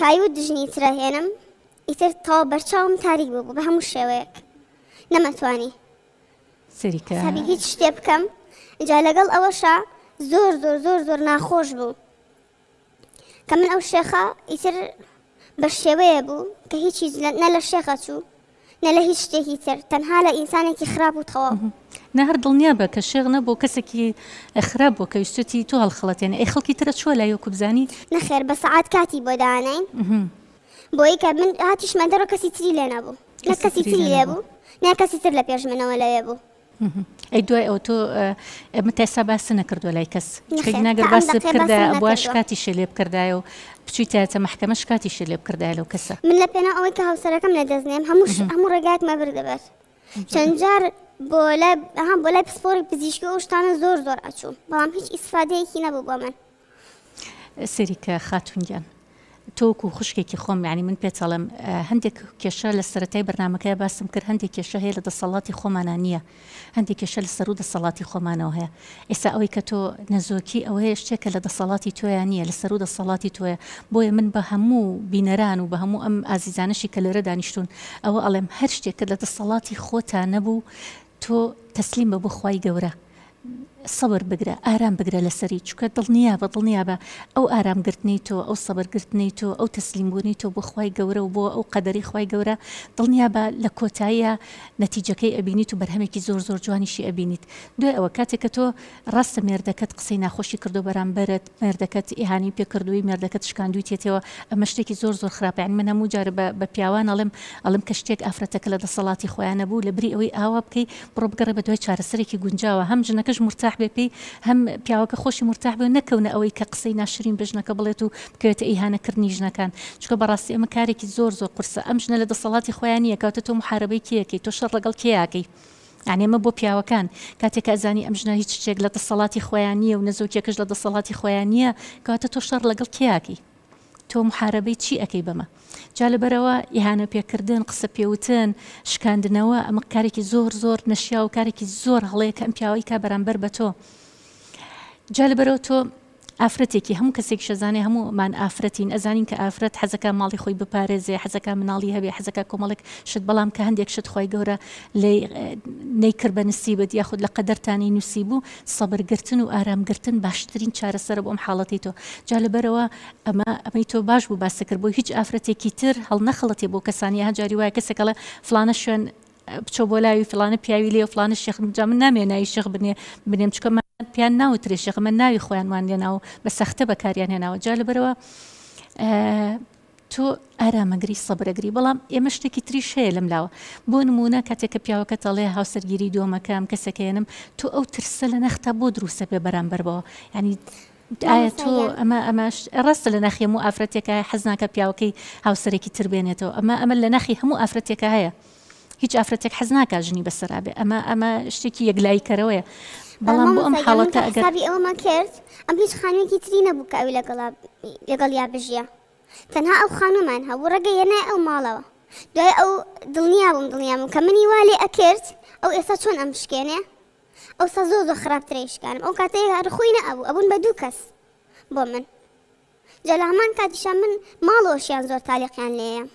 کایوت ژنی ترە هێنم ئیتر تەواو بەرچاوم تاریک ببوو بە هەموو شێوەیەک نەمەتوانی سەری کە حسابی هیچ شتێ بکەم جا لەگەڵ ئەوەشا زۆر زۆر زۆر زۆر ناخۆش بوو کە من ئەو شێخە ئیتر بە شێوەیە بوو کە هیچ هیچ نە لە شێخە چوو نە لە هیچ شتێکی تر تەنها لە ئینسانێکی خراپ و تەواو. نا هەر دڵنیا بە کە شێخ نەبوو کەسێکی خراپ بووە کە ویستوێتی تۆ هەڵخەڵەتێنێ ئەی خەڵکی ترە چووە لای وەکو بزانی؟ نەخێر بە سەعات کاتی بۆ داناین بۆی کە من هاتیشمە دەرەوە کەسی تری لێ نەبوو نە کەسی تری لێ بوو نە کەسی تر لە پێش منەوە لەوێ بوو. ئەی دوای ئەوە تۆ ئەمە تا ئێستا باست نەکردووە لای کەس چونکە گەر باست بکردایە ئەبوا شکاتیشی لێ بکردایە و بچوویتایەتە مەحکەمە شکاتیشی لێ بکردایە لەو کەسە. من لە پێناو ئەوەی کە هاوسەرەکەم لە دەست نێم هەموو هەموو ڕێگایەکمە بردە بەر چەند جار بۆ لای ها بۆ لای پسپۆڕی پزیشکی و ئەو شتانە زۆر زۆر ئەچووم بەڵام هیچ ئیسفادەیەکی نەبوو بۆ من. سەیری کە خاتوون گیان تۆ وەکو خوشکێکی خۆم یانی من پێت ئەڵێم هەندێک کێشە لە سەرەتای بەرنامەکەیا باسم کرد هەندێک کێشە هەیە لە دەسەڵاتی خۆمانا نییە هەندێک کێشە لە سەروو دەسەڵاتی خۆمانەوە هەیە ئێستا ئەوەی کە تۆ نەزۆکی ئەوەیە شتێکە لە دەسەڵاتی تۆیا نییە لە سەروو دەسەڵاتی تۆیە بۆیە من بە هەموو بینەران و بە هەموو ئەم ئازیزانەشی کە لێرە دانیشتوون ئەوە ئەڵێم هەر شتێکت لە دەسەڵاتی خۆتا نەبوو تۆ تەسلیم بە بۆ خوای گەورە سەبر بگرە ئارام بگرە لەسەری چونکە دڵنیابە دڵنیابە ئەو ئارام گرتنەی تۆ ئەو سەبر گرتنەی تۆ ئەو تەسلیم بوونەی تۆ بۆ خوای گەورە و بۆ ئەو قەدەری خوای گەورە دڵنیابە لە کۆتاییا نەتیجەکەی ئەبینیت و بەرهەمێکی زۆر زۆر جوانیشی ئەبینیت دوای ئەوە کاتێک کە تۆ ڕاستە مێردەکەت قسەی ناخۆشی کردو بەرامبەرت مێردەکەت ئیهانەی پێ کردووی مێردەکەت شکاندوویتێتەوە ئەمە شتێکی زۆر زۆر خراپە یانی من هەموو جارە بە بە پیاوان ئەڵێم ئەڵێم کە شتێک ئافرەتەکە لە دەسەڵاتی خۆیان نەبوو لە بری ئەوەی ئاوا بکەی بڕۆ بگەڕێ بە دوای چارەسەرێکی گونجاوە هەم ژنەکەش مورتاح بێ پێی هەم پیاوەکە خۆشی مورتاح بێ و نەکەونە ئەوەی کە قسەی ناشرین بە ژنەکە بڵێت و بکەوێتە ئیهانە کردنی ژنەکان چونکە بەڕاستی ئەمە کارێکی زۆر زۆر قورسە ئەم ژنە لە دەسەڵاتی خۆیان نییە کەواتە تۆ موحارەبەی کێ ئەکەی تۆ شەڕ لەگەڵ کێ ئەکەی یانی ئەمە بۆ پیاوەکان کاتێک کە ئەزانی ئەم ژنە هیچ شتێک لە دەسەڵاتی خۆیان نییە و نەزۆکیەکەش لە دەسەڵاتی خۆیان نییە کەواتە تۆ شەڕ لەگەڵ کێ ئەکەی تۆ محارەبەی چی ئەکەی بەمە جا لەبەرەوە ئیهانە پێکردن قسە پێوتن شکاندنەوە ئەمە کارێکی زۆر زۆر نەشیا و کارێکی زۆر هەڵەیە کە ئەم پیاوەی کا بەرامبەر بە تۆ جا لەبەرەوە تۆ ئافرەتێکی هەموو کەسێکیش ئەزانێ هەموومان ئافرەتین ئەزانین کە ئافرەت حەزەکا ماڵی خۆی بپارێزێ حەزەکا مناڵی هەبێ حەزەکا کۆمەڵێک شت بەڵام کە هەندێک شت خوای گەورە لێی نەیکرد بە نسیبت یاخود لە قەدەرتانی نووسیبوو سەبر گرتن و ئارام گرتن باشترین چارەسەرە بۆ ئەم حاڵەتەی تۆ جا لەبەرەوە ئەمە ئەمەی تۆ باش بوو باست کرد بۆ هیچ ئافرەتێکی تر هەڵنەخەڵەتێ بۆ کەسانی ها جاری وایە کەسێک ئەڵێ فڵانە شوێن بچۆ بۆ لاوی فڵانە پیاوی لێ و فڵانە شێخ جا من نامەوێ ناوی شێخ بنێ بنێم چونکە من پێیان ناوترێ شێخ من ناوی خۆیان وان لێناوە و بە سەختە بەکاریان هێناوە جا لەبەرەوە تۆ ئارامەگری سەبرەگری بەڵام ئێمە شتێکی تریش هەیە لەم لاوە بۆ نمونە کاتێک کە پیاوەکە تەڵێ هاوسەرگیری دووەمەکەم کەسەکەێنم تۆ ئەو ترسە لە نەختا بۆ دروستە بێ بەرامبەر بەوە ینی ئایا تۆ ئەمە ئەمەش ڕاستە لە ناخی هەموو ئافرەتێکە حەز ناکە پیاوەکەی هاوسەرێکی تر بێنێتەوە ئەمە ئەمە لە ناخی هەموو ئافرەتێکە هەیە هیچ ئافرەتێک حەز ناکا ژنی بەسەرا بێ ئەمە ئەمە شتێکی یەکلایی کەرەوەیە بەڵام بۆ ئەم حاڵەتە ئەگەر حسابی ئەوەمان کرد ئەم هیچ خانوویەکی تری نەبوو کە ئەوی لەگەڵا لەگەڵیا بژیە تەنها ئەو خانوومان هەبوو ڕێگە یەنای ئەو ماڵەوە دوای ئەو دڵنیا بووم دڵنیا بووم کە منی وا لێ ئەکرد ئەو ئێستا چۆن ئەم بشکێنێ ئەوسا زۆر زۆر خراپترە ئیشکانم ئەو کاتەی هەر خۆی نەئەبوو ئەبوون بە دوو کەس بۆ من جا لە هەمان کاتیشا من ماڵەوەشیان زۆر تالیقیان لێیە.